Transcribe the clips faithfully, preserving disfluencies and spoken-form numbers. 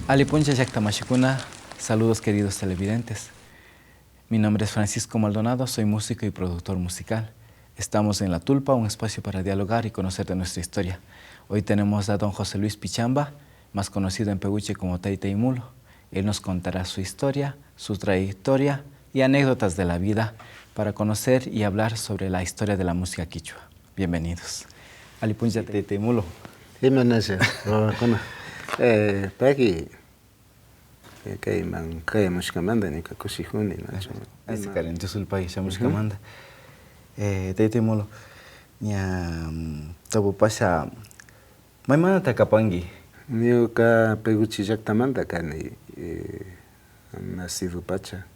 Alli puncha llakta mashikuna, saludos queridos televidentes. Mi nombre es Francisco Maldonado, soy músico y productor musical. Estamos en La Tulpa, un espacio para dialogar y conocer de nuestra historia. Hoy tenemos a don José Luis Pichamba, más conocido en Peguche como Taytay Mulo. Él nos contará su historia, su trayectoria y anécdotas de la vida para conocer y hablar sobre la historia de la música quichua. Bienvenidos. Alli puncha, Taytay Mulo. Imanalla, wawakuna. Eh, pagui, eh, kayman kayamushkamanta ñuka kushikuni, nachu. Así, ima. Karen, Dios ulpay shamushkamanta. Eh, Taytay Mulo, ña, mm, tabupasha, maymanta kapanki? Ñuka Peguchi llaktamanta kani, eh, nacido pacha.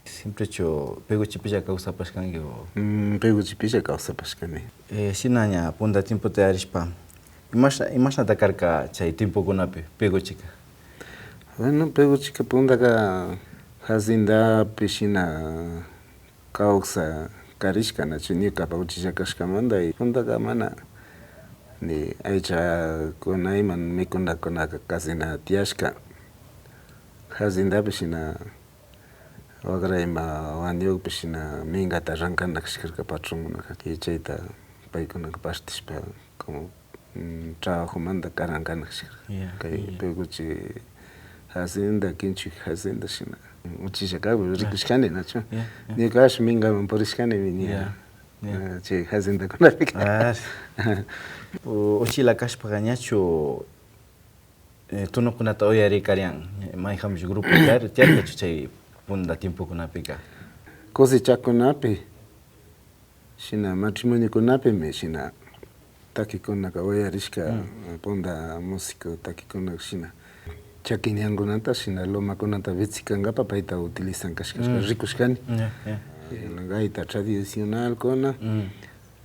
Siemprechu Peguchipilla kawsapashkanki o? Mm, Peguchipilla kawsapashkani. Eh, shina ña punta tiempota yarishpa, imasha-, imashnata karka chay tiempokunapi Peguchika? Bueno, Peguchika puntaka haciendapi shina kawsa karishka, nachu, ñuka uchilla kashkamanta, y puntaka mana ni aychakuna ima mikunakunaka casi na tiyashka. Haciendapi shina wakra ima wañukpi shina minkata rankana kashkarka patronkunaka, y chayta paykunaka partishpa como, mm, trabajomanta karankana kashkarka. Ya, kay ya. Peguchi hacienda, Kinchuk hacienda shina uchilla kakpi rikushkani, nachu. Ya, ya. Ñuka asha minkaman purishkanimi ña, ya, ya, eh, chay haciendakunapika. Ah. U-, uchilla kashpaka ñachu eh, tunukunata uyarikarian, eh, mayjanpish grupo tiyar-, tiyarkachu chay punta tiempokunapika? Cosechakunapi, shina matrimoniokunapimi shina takikunaka uyarishka, mm, eh, punta músico takikunaka shina chakiñankunata, shina lomakunata vitsikankapa payta utilizan kashkashka, mm, rikushkani. Ya, ya. Eh, gaita tradicionalkuna. Mm.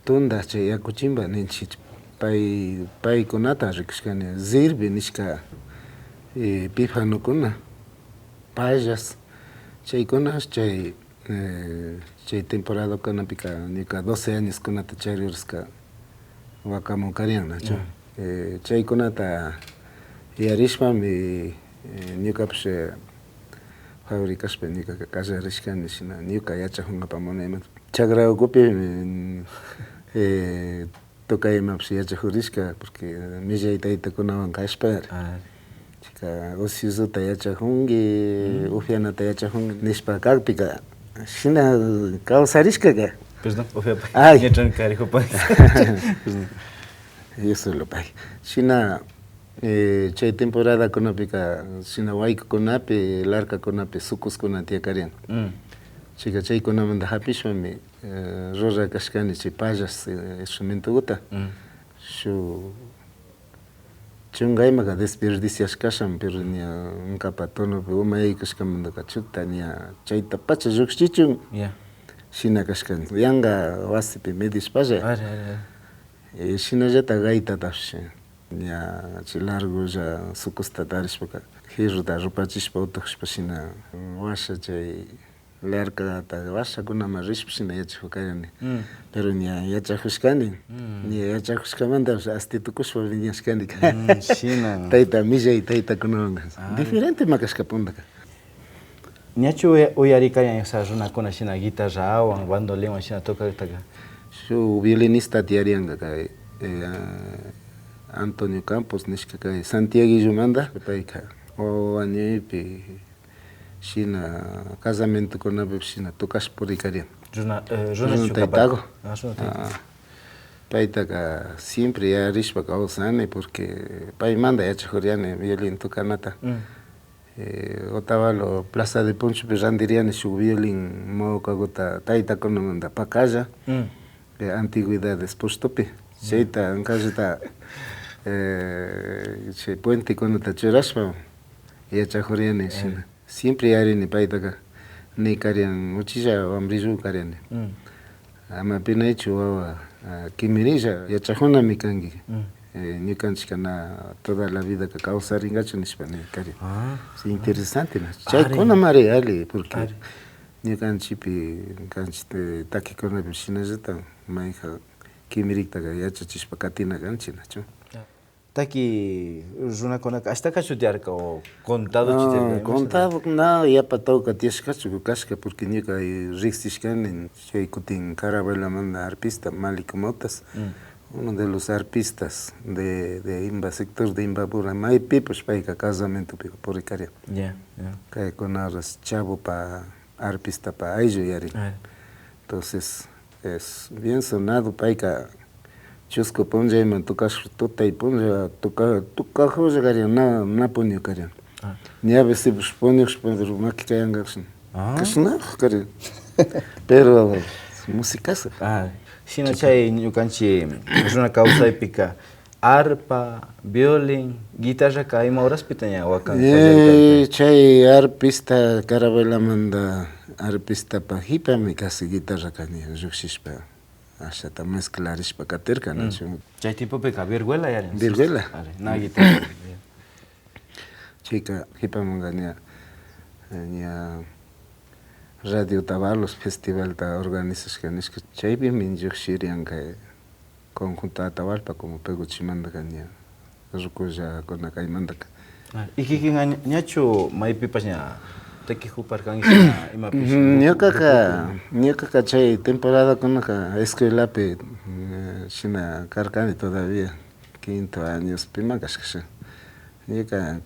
Tunda chay yakuchimba ninchik, pay, paykunata rikushkani, zirbi nishka, eh, pifanokuna, payas, chaykuna chay, eh, chay temporadakunapika ñuka doce añoskunata chariurishka wakamun karian, nachu. Mm. Eh, chaykunata yarishpami, eh, ñukapish, eh, fabricashpa ñukaka kallarishkani, shina ñuka yachajunkapa munayman. Chakra ukupi, mm, eh, tukaymapish yachajurishka, porque millay taytakunawan kashpa, ah, chika ociosuta yachajunki, mm, upianata yachajunki nishpa kakpika, shina kawsarishkaka. Perdón, upiapay. Ay. Ña trankarijupan. Perdón. Yo solo pay. Shina, eh, chay temporadakunapi, shina waykukunapi, larkakunapi sukuskuna tiyakarian. Mm. Chika chaykunamanta japishpami, eh, rura kashkani chay payas, eh, instrumentokuta. Mm. Shuk chunka imaka desperdiciashkashan, pero ña unkapa tonopi uma yaykushkamantaka chuta ña chayta pacha llukchichun. Ya. Shina kashkani. Yanka wasipi medishpalla. Ari, ari, ari. Eh, shinallata gaitatapish. Ña chay largolla sukusta tarishpaka, jirruta rupachishpa utukushpa shina, washa chay larkata washakunaman rishpa shina yachajukarkani. Mm. Pero ña yachajushkani, mm, ña yachajushkamantapish asti tukushpa wiñashkani. Mm, shina. Tayta millay taytakunawanka. Ah. Diferentema kashka puntaka. Ñachu uya-, uyarikarian, o sea, runakuna shina guitarrawan, bandolinwan shina tukaktaka? Shuk violinista tiyarianka kay, eh, Antonio Campos nishka kay Santiaguillomanta, payka wawa ñawipi shina casamentokunapi shina tukashpa purikarian. Runa, eh, runa taytaku. Ah, runa taytaku. Ah, paytaka siempre yarishpa kawsani, porque paymanta yachajuriani violin tukanata. Mm. Eh, Otavalo Plaza de Ponchopi randiriani shuk violin mawkakuta taytakunamanta pakalla, mm, eh, Antigüedades pushtupi. Ya. Chayta ankallata, eh, chay puentekunata churashpa yachajuriani, eh, shina. Siempre yarini paytaka, ni karian uchilla wambrillu kariani. Mm. Ama pinaychu wawa, ah, kimirilla, yachajunami kanki. Mm. Eh, ñukanchikka na toda la vidaka kawsaringachu nishpa ni kari. Ah, sí, ah, interesante, na. Ari. Chaykunamari alli, porque, ari, ñukanchikpi, kanchik, eh, takikunapi shinallata mayjan kimiriktaka yachachishpa katina kanchik, nachu. Ya. Taki runakunaka ashtaka shutiarka o contado shutiarka, imashna? Contado na yapa tawka tiyashkachu kashka, porque ñuka riksishkani chay kutin Carabailamanta arpista Malico Motas, uno de los arpistas de, de Imba, sector de Imbabura, maypipash payka casamentopi purikarin. Ya, ya. Kaykunaras Chabopa arpistapa ayllu yarin. Entonces, es bien sonado, payka chusku punllayman tukashpa, tutay punlla tuka-, tukajuklla karin, na, na puñu karin. Ña a veces puñushpa maki kayankarin. Kashna karin. Pero musicazo. Shina chay ñukanchik runa kawsaypika arpa, violín, guitarraka ima horaspita ña wakan? Eh, chay arpista, Carabailamanta arpistapa jipami casi guitarraka ña llukshishpa, ashata mezclarishpa katirka, nachu. Chay tiempopika viruela yarin. Viruela. Ari, na guitarra. Chayka jipamanka ña, ña Radio Otavalo festivalta organizashka nishka, chaypimi llukshirianka conjunto Atahualpa como Peguchimantaka ña rukullakuna kaymantaka. Ah, y kikinka ña-, ñachu maypipash ña takijuparkanki shina imapish? Mm, ñukaka, ñukaka chay temporadakunaka escuelapi, eh, shina karkani todavía, quinto añospima kashka. Ñuka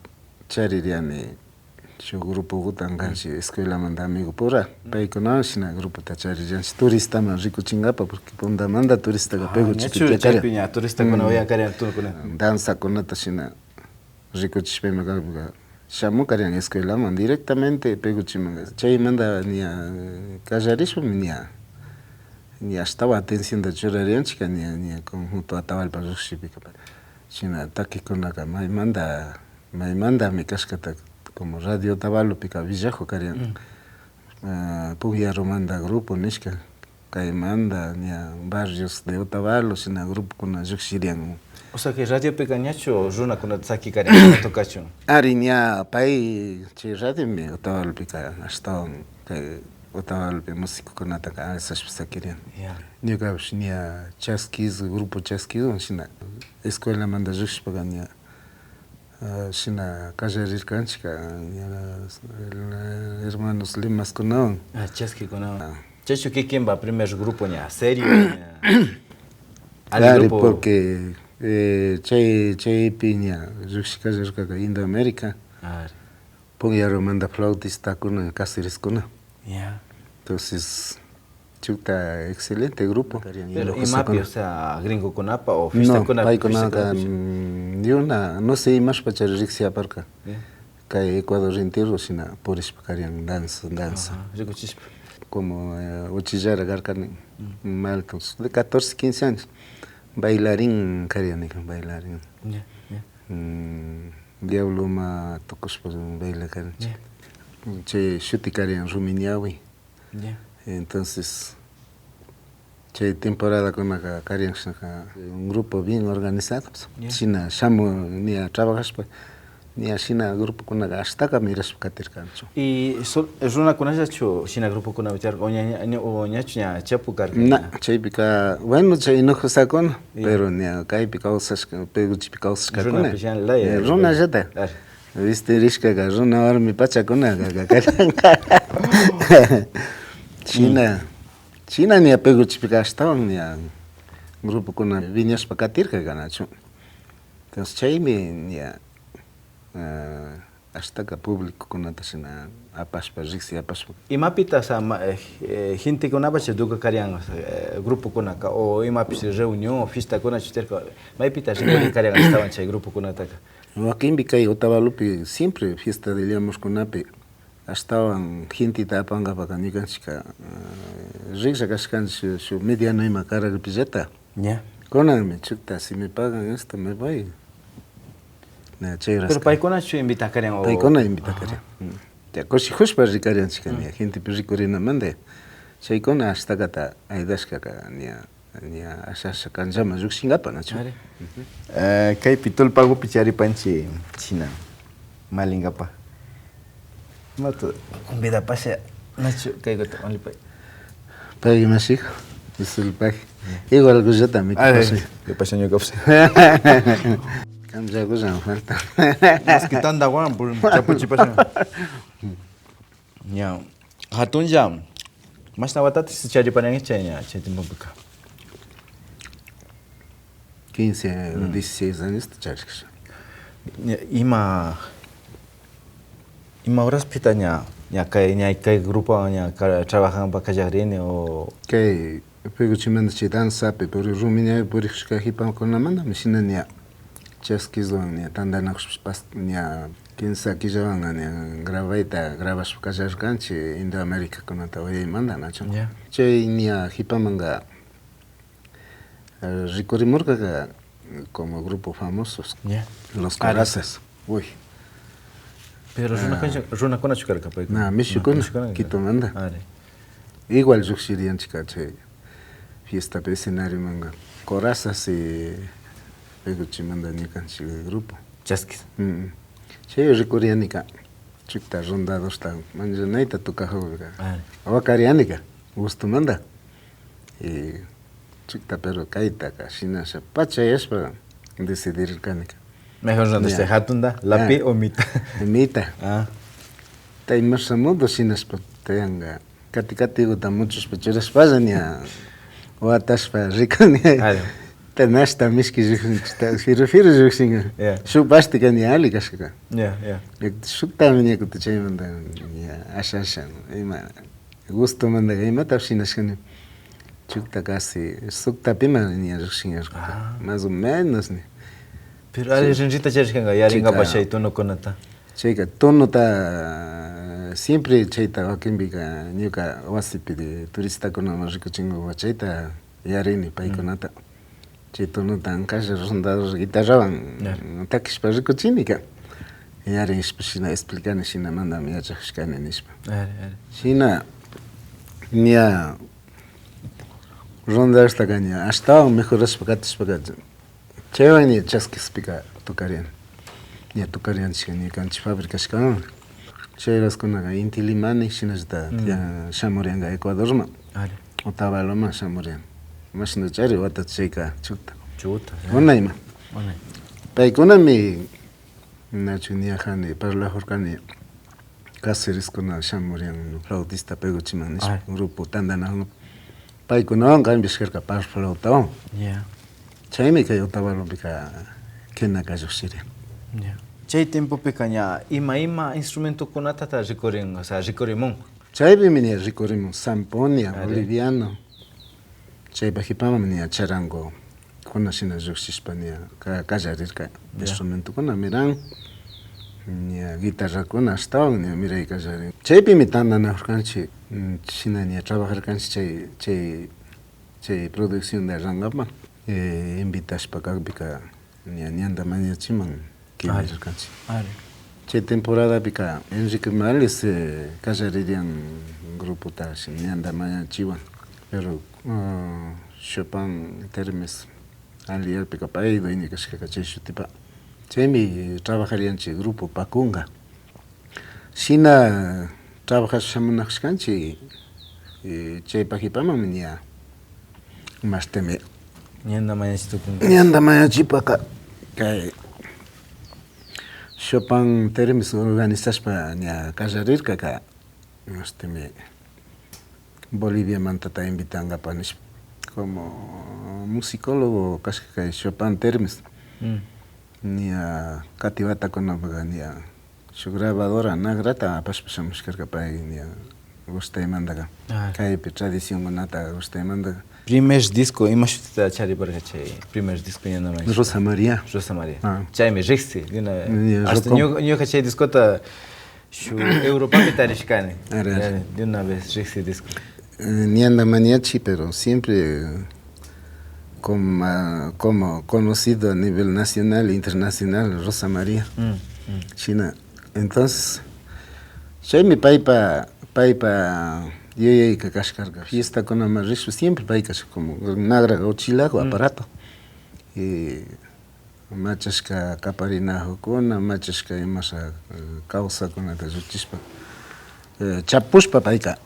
chaririani shuk grupokuta kanchik escuelamanta amigopura. Paykunawan shina grupota charillanchik turistaman rikuchinkapa, porque puntamanta turistaka Peguchipi tiyakarka. Chaypi ña turistakuna uyakarian turkuna. Danzakunata shina rikuchishpa ima kakpika shamukarin escuelaman directamente Peguchiman. Chaymanta ña kallarishpami ña, ña ashtawan atencionta churarianchik ña, ña conjunto Atahualpa llukshipika. Shina takikunaka maymanta, maymantami kashkata, como Radio Otavalopika willakuk karian. Ah, Pukyarumanta grupo nishka, kaymanta ña Barrios de Otavalo shina grupokuna llukshirian. O sea que radiopika ñachu runakunata saki karian, na tocachun? Ari, ña pay chay radiomi Otavalopika ashtawan kay Otavalopi musicokunataka alzashpa sakirian. Ya. Ñukapash ña Chaskizo, grupo Chaskizowan shina escuelamanta llukshishpaka ña, ah, shina kallarirkanchik, ah, ña, eh, hermanos Lemaskunawan. Ah, Chaskikunawan. Ah. Chaychu kikinpa primer grupo ña serio, ña. Ari, grupo. Porque, eh, chay, chaypi ña llukshi kallarkaka Indoamérica. Ari. Pukyarumanta flautistakuna, cacereskuna. Ya. Entonces, chuta excelente grupo. Pero imapi, o sea, gringokunapa o fiestakunapi? No, paykunaka, mm, de una, no sé, imashpachari riksiyaparka. Ya. Kay Ecuador entero shina purishpa karian danza, danza. Ajá, rikuchishpa. Como, eh, uchillara karkani, maltos, de catorce, quince años. Bailarín kariani, bailarín. Ya, ya. Mm, diablo ima tukushpa baila karinchik. Ya. Chay shuti karian Rumi Ñawi. Ya. Entonces, chay temporadakunaka karian shinaka un grupo bien organizado. Ya. Shina shamun ña trabajashpa, ña shina grupokunaka ashtaka mirashpa katirkanchik. Y sol-, runakunallachu shina grupokunapi tiarka, o ña, ña, o ñachu ña chapu karka? Na, ña. Chaypika, bueno, chay hinojosakkuna, ya, pero ña kaypi kawsashka, Peguchipi kawsashkakuna. Runapish ña laya. Eh, runallata. Ari. Vistirishkaka runa warmi pachakunaka, kakarka. Shina, shina ña Peguchipika ashtawan ña grupokuna wiñashpa katirka, nachu. Entonces chaymi ña, ah, ashtaka publicokunata shina apashpa, riksi apashpa. Imapita, o sea, ma-, eh, eh, gentekunapacha educa karian, eh, grupokunaka, o imapish reunión o fiestakunachu tiarka, maypita rikuri karian ashtawan chay grupokunataka? Wakinpi kay Otavalopi siempre fiesta de llamaskunapi ashtawan genteta apankapaka ñukanchikka, eh, riklla kashkanchik shuk, shuk mediano ima karagpillata. Ya. Kunanmi chuta, si me pagan esto, me voy. Na, chay. Pero urashka paykunachu invitakarin o? Paykuna invitakarin. Ajá. Mm. Ya, kushijushpa rikarianchik, ña, gentepi rikurinamanta. Chaykuna ashtakata aydashkaka, ña, ña asha, asha kanllaman llukshinkapa, nachu. Ari. Eh, kaypi tullpagupi charipanchik, shina, malinkapa. Matu, convidapasha, nachu, kaykuta, malipay. Pay mashiku, disculpay. Igual gushatami, ay, pasha. Kay pasha ñukapash. Kamllagulla falta. Maski tandawan, pur-, chapuchipashan. Ña, hatunlla, mashna watata chariparanki chay ña, chay tiempopika. Quince, dieciséis añosta charishka. Ña, ima, ima horaspita ña, ña kay, ña kay grupowan ña ka-, trabajanpa kallagrini o? Kay Peguchimanta chay danzapi puri, rumi ña purijushka jipakunamantami shina ña chaskiswan ña tandanakushpa ña kinsa killawan ña grabayta grabashpa kallarkanchik Indoamericakunata uyaymanta, nachu? Ya. Chay ña jipamanka, eh, rikurimurkaka como grupo famosos, ya, Los Corazas. Uy. Pero runakunachu, runakunachu karka paykuna? Na, mishukuna, mishukuna, Quitomanta. Ari. Igual llukshirianchikka chay fiestapi escenariomanka Corazas y Peguchimanta ñukanchik grupo. Chaskis. Mm. Chay rikurianika, chukta rondadorta manllanayta tukajurka. Ari. Wakarianika, gustomanta. Y chukta, pero kaytaka shinasha pachayashpa decidirkanika. Mejor no, ya, sea hatunta, lapi, ya, o mita. Mita. Ah. Tay masha mudo shinashpa tayanka. Kati katiguta muchushpa churashpalla ña watashpa rikuni. Claro. Tanashta mishki llukshinchita, firu firu llukshinka. Ya. Shuk pastika ña alli kashkaka. Ya, ya. Shuktami ña kutin chaymanta ña asha asha ima gustomantaka imatapash shinashkani. Chukta casi suktapima ña llukshinyarka. Ah. Más o menos ni. Pero alli rinrita charishkanka, yarinkapak chay tonokunata. Chayka tonota siempre chayta wakinpika ñuka wasipi de turistakunaman rikuchinkupak chayta yarini paykunata. Chay tonota ankalla rondador guitarrawan takishpa rikuchinika. Yarinshpa shina explicani, shinamantami yachajushkani nishpa. Ari, ari. Shina ña rondadortaka ña ashtawan mejorashpa katishpaka chaywan ña chaskispika tukariani. Ña tukarianchik ña kanchik fabricashkawan. Chay horaskunaka Inti Limani shinallata tiyan, shamurianka Ecuadorman. Ari. Otavaloman shamurian. Mashnachari watata chayka chukta. Chukta, ya. Unayman. Unay. Paykunami nachu niyajani, parlajurkani, caseriskuna shamurian flautista Peguchiman nishpa, grupo tandanajuna. Paykunawan cambiashkarka par flautawan. Ya. Chaymi kay Otavalopika kenaka llukshirin. Ya. Chay tiempopika ña ima ima instrumentokunatata rikurin, o sea, rikurimun? Chaypimi ña rikurimun zampoña, ari, boliviano. Chaypa jipaman ña charango. Kuna shina llukshishpa ña ka-, kallarirka. Ya. Instrumentokuna miran, ña guitarrakuna ashtawan ña miray kallarin. Chaypimi tandanajurkanchik, mm, shina ña trabajarkanchik chay, chay, chay producción de arrangaman, eh, invitashpa kakpika ña ñanta mañachiman kimirkanchik. Ari. Chay temporadapika Enrique Males, eh, kallaririan grupota ñanta mañachiwan. Pero, ah, Chopin Termes alli yalpika pay dueño kashkaka chay shutipa. Chaymi trabajarianchik grupo Pacunga. Shina trabajashpa shamunajushkanchik, eh, chaypa jipamanmi ña mashtimi ñanta mañachi tukunka. Ñanta mañachipaka kay Chopin Termes organizashpa ña kallarirkaka, mashtimi Boliviamantata invitankapak nishpa, como musicólogo kashka kay Chopin Termes, ña kati watakunapak ña shuk grabadora nagrata apashpa shamushkarka pay ña gustaymantaka. Kaypi tradicionkunata gustaymantaka. Primer disco, ima shutita chariparka chay primer disco ñanta mañachi? Rosa María. Rosa María. Chaymi riksi de una vez. Hasta ñuka, ñuka chay discota shuk Europapi tarishkani. Ari, ari. De una vez riksi disco. Eh, ñanta mañachi, pero siempre como, como conocido a nivel nacional e internacional, Rosa María. Shina. Entonces, chaymi paypa, paypa yuyayka kashkarka. Fiestakunaman rishpa siempre payka como nagra gauchilago aparato. Y machashka kaparinajukuna, machashka imasha, eh, kawsakunata llukchishpa, eh, chapushpa payka,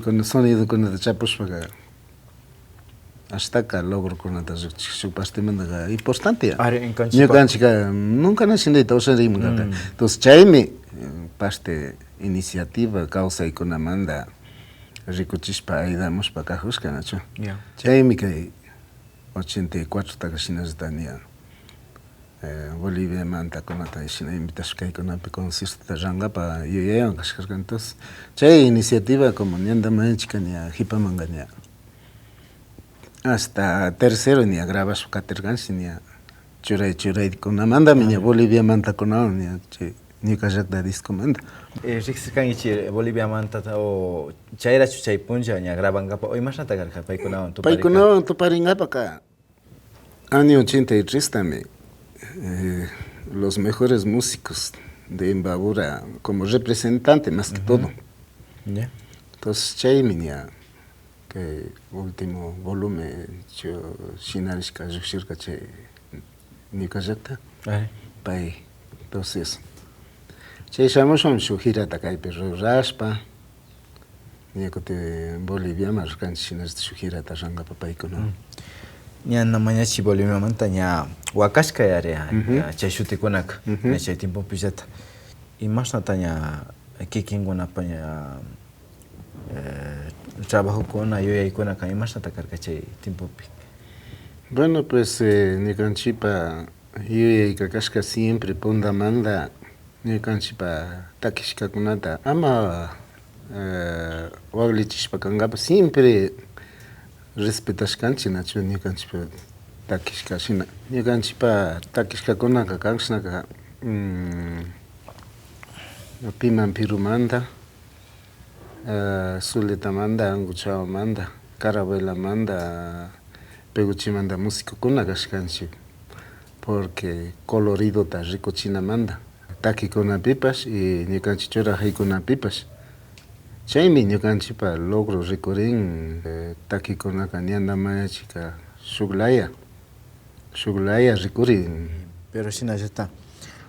con sonidokunata chapushpaka, Ashtaka logrokunata rikuchik shuk partemantaka importante ya. Ari, ñukanchikpa. Ñukanchikka nunca na shinayta usharinman karka. Entonces chaymi, eh, parte iniciativa kawsaykunamanta rikuchishpa ayudamushpa kajushka, nachu. Ya. Chaymi kay ochenta y cuatrotaka shinallata ña, eh, Boliviamantakunata shina invitashpa kaykunapi conciertota rurankapak yuyaywan kashkarka. Entonces chay iniciativa como ñanta mañachika ña jipamanka ña hasta tercero ña grabashpa katirkanchik ña churay churaykunamantami ña Boliviamantakunawan ña chay ñuka llakta discomanta. Eh, riksirkankichik Boliviamanta o chayrachu chay punlla ña grabankapak o imashnata karka paykunawan tuparinkapa? Paykunawan tuparinkapaka año ochenta y tres tami, eh, los mejores músicos de Imbabura como representante más que todo. Ya. Entonces chaymi ña kay último volumen shinarishka llukshirka chay ñuka llakta. Ari. Pay. Entonces chay shamushun shuk girata kaypi rurashpa ña kutin Boliviaman rirkanchik shinallata shuk girata rurankapak paykunawan. Ña na mañachik Boliviamanta ña wakashka yari, ña chay shutikunaka, ña chay tiempopillata. Imashnata ña kikinkunapa ña, eh, trabajokuna, yuyaykunaka imashnata karka chay tiempopi? Bueno, pues, eh, ñukanchikpa yuyayka kashka siempre puntamanta ñukanchikpa takishkakunata ama, eh, waklichishpa kankapak siempre respetashkanchik, nachu, ñukanchikpa takishka shina. Ñukanchikpa takishkakunaka kanshnaka, mm, Piman Pirumanta, eh, Zuletamanta, Anguchawamanta, Carabuelamanta, Peguchimanta musicokuna kashkanchik, porque coloridota rikuchinamanta takikunapipash y ñukanchik churajaykunapipash. Chaymi ñukanchikpa logro rikurin, eh, takikunaka ñanta mañachika shuk laya, shuk laya rikurin. Pero shinallata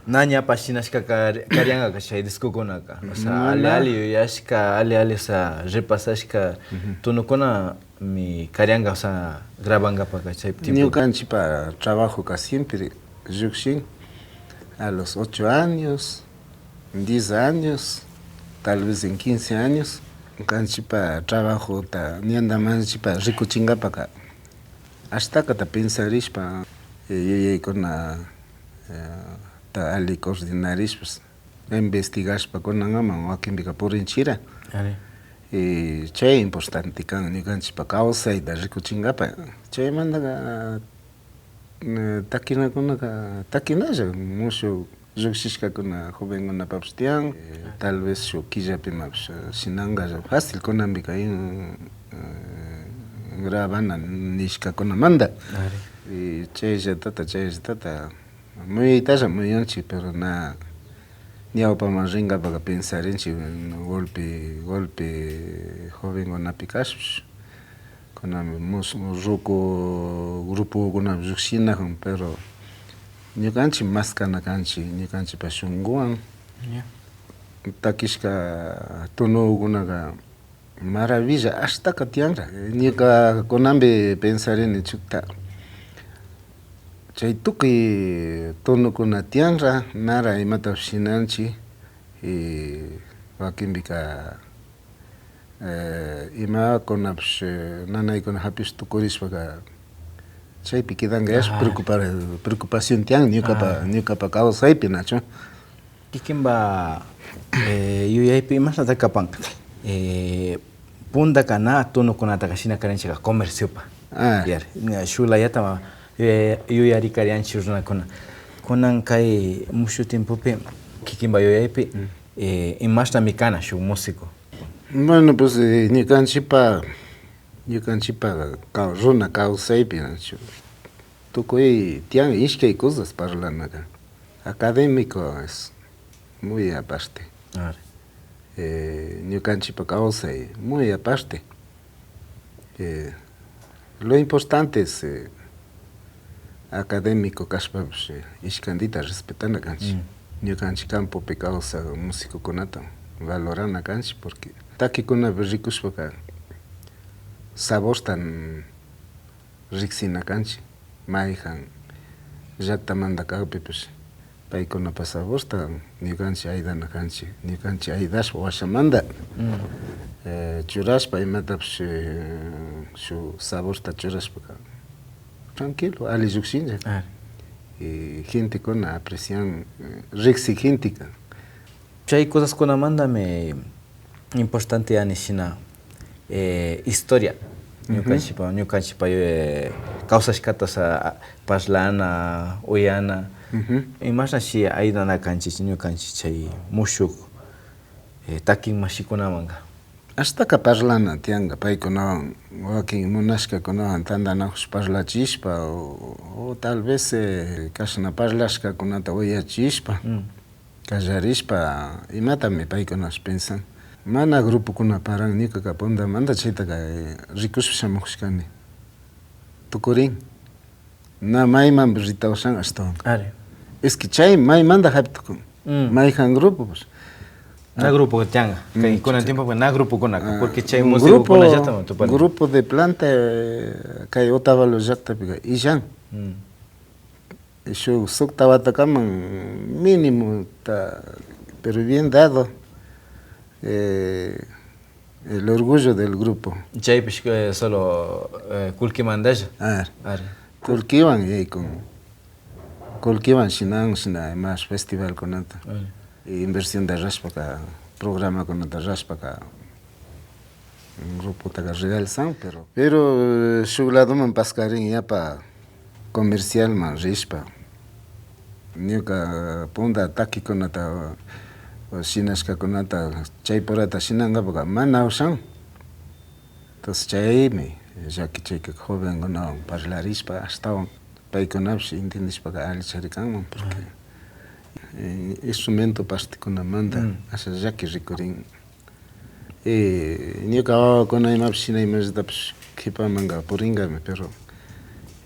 na ñapash shinashka kar-, kariankaka chay discokunaka, o sea, ali ali yuyashka, ali ali, o sea, repasashka tunokunami karianka, o sea, grabankapaka chay tiempo. Ñukanchikpa trabajoka siempre llukshin a los ocho años, diez años, tal vez en quince años. Ñukanchikpa trabajota ñanta mañachikpa rikuchinkapaka ashtakata pensarishpa, eh, yuyaykunata ali coordinarishpa, investigashpa kunankaman wakinpika purinchira. Y chay importante kan ñukanchikpa kawsayta rikuchinkapa. Chaymantaka, eh, takinakunaka takinalla, mushuk llukshishkakuna jovenkunapapash tiyan. Eh, tal vez shuk killapimapash, eh, shinanka fácil kunanpika, eh, grabana nishkakunamanta. Y chayllatata, chayllatata muyuytalla muyunchik, pero na ñawpaman rinkapaka pensarinchik, golpe, golpe jovenkunapi kashpash, kunanmi mus-, ruku grupokunapi llukshina kan, pero ñukanchik maskana kanchik, ñukanchikpa shunkuwan takishka tonokunaka maravilla ashtaka tiyanra. Ñuka kunanpi pensarini, chuta, chay tukuy tonokuna tiyanra, nara imatapish shinanchik, y wakinpika, eh, imakunapish, eh, nanaykuna japish tukurishpaka chaypi kidanka, yashpa preocupar-, preocupación tiyan ñukapa, ñukapa kawsaypi, nachu. Kikinpa, eh, yuyaypi imashnata kapan, eh, puntaka na tonokunataka shina karinchika comerciopa. Yari, ña shuk layata, eh, yuyarikarianchik runakuna. Kunan kay mushuk tiempopi kikinpa yuyaypi, eh, imashnami kana shuk músico? Bueno, pues, eh, ñukanchikpa, ñukanchikpa kaw-, runa kawsaypi, nachu, tukuy tiyan ishkay cosas parlanaka. Académico es muy aparte. Eh, ñukanchikpa kawsay muy aparte. Eh, lo importante es, eh, académico kashpapish, eh, ishkantita respetana kanchik. Ñukanchik campopi kawsak musicokunata valorana kanchik, porque takikunapi rikushpaka saborta, mm, riksina kanchik, mayjan llaktamanta kakpipish paykunapak saborta ñukanchik ayudana kanchik, ñukanchik ayudashpa washamanta eh, churashpa imatapish eh, shuk saborta churashpaka tranquilo, alli llukshinlla. Y gentekuna aprecian, eh, riksik genteka. Chay cosaskunamantami importante yani shina eh, historia. Ñukanchikpa, ñukanchikpa eh, kawsashkata, o sea, parlana, uyana. Imashnashi ayudana kanchik ñukanchik chay mushuk eh, takin mashikunamanka. Ashtaka parlana tiyanka paykunawan, wakin munashkakunawan tantanakush parlachishpa o, o tal vez eh, kashna parlashkakunata uyachishpa. Kallarishpa imatami paykunash pensan. Mana grupokuna paran, ñukaka puntamanta chaytaka eh, rikushpa shamukushkani. Tukurin. Na maymanpish rita ushan ashtawanka. Es que chay maymanta japtukun. Mayjan grupopash. Na grupo tiyanka. Kay kunan tiempopi na grupokunaka, porque chay un grupo, musikukunallatawan tuparin. Grupo de planta eh, kay Otavalo llaktapika illan. Shuk sukta watakaman mínimo ta, pero bien dado eh, el orgullo del grupo. Chaypish eh, solo eh, kullkimantalla. Ari. Kullkiwan yaykun. Kullkiwan shinan shina imash festivalkunata. Inversionta rashpaka, programakunata rashpaka, grupotaka realzan, pero, pero eh, shuk ladoman paskarin yapa comercialman rishpa. Ñuka punta takikunata o shinashkakunata chaypurata shinankapaka mana ushan. Entonces chaymi llakichayka jovenkunawan parlarishpa ashtawan paykunapish intindishpaka allichari kanman, porque eh, instrumento partikunamanta asha llaki rikurin. Y ñuka wawakuna imapish shina imallatapish kipamanka purinkami, pero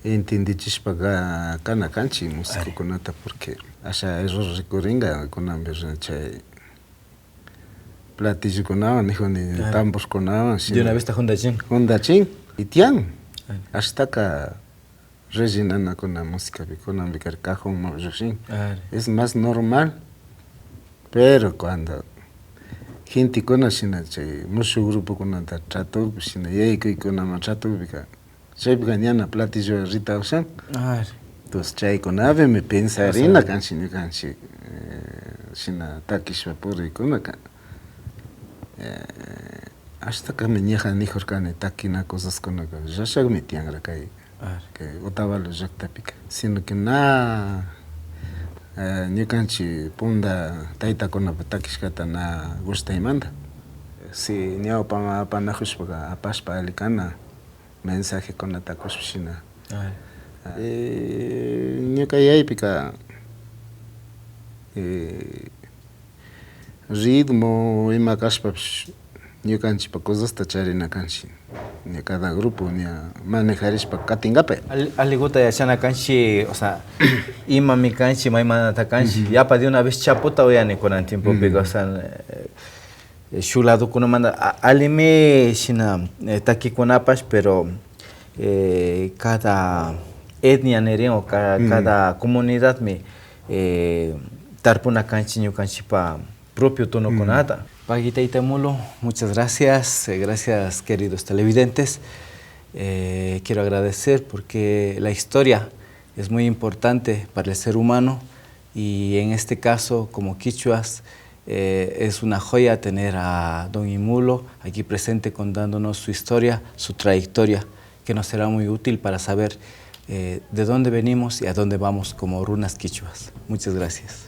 intindichishpa ka- kana kanchik musikukunata, porque asha error rikurinka kunanpish chay platillokunawan, nijuni, tamborkunawan, de una vez ta jundachin. Jundachin. Y tiyan. Ashtaka rellenanakuna musicapi kunanpika cajonman llukshin. Es más normal. Pero cuando gentekuna shina chay mushuk grupokunata tratukpi, shina yaykuykunaman tratukpika, chaypika ñana platillo rita ushan. Entonces chaykunapimi pensarina kanchik ñukanchik, eh, shina takishpa purikkunaka. Eh, ashtakami ñaja nijurkani, takina cosaskunaka llashakmi tiyanra kay, kay Otavalo llaktapika, sino que na eh, ñukanchik punta taytakunapa takishkata na gustaymanta. Si ñawpaman apanajushpaka apashpa alli kana, mensajekunata kushpa shina. Eh, ñuka yaypika eh, ritmo ima kashpapish ñukanchikpa cosasta charina kanchik. Ña cada grupo ña manejarishpa katinkapak. Al- Alliguta yachana kanchik, o sea, imami kanchik, maymanta kanchik. Yapa de una vez chaputa uyani kunan tiempopika, o sea, eh, shuk ladokunamanta a- allimi shina eh, takikunapash, pero eh, cada etnia nirin o ca- cada comunidadmi eh, tarpuna kanchik ñukanchikpa propio tonokunata. Pagui tayta Mulo, muchas gracias. Eh, gracias, queridos televidentes. Eh, quiero agradecer porque la historia es muy importante para el ser humano y en este caso, como quichuas, eh, es una joya tener a don Imulo aquí presente contándonos su historia, su trayectoria, que nos será muy útil para saber eh, de dónde venimos y a dónde vamos como runas quichuas. Muchas gracias.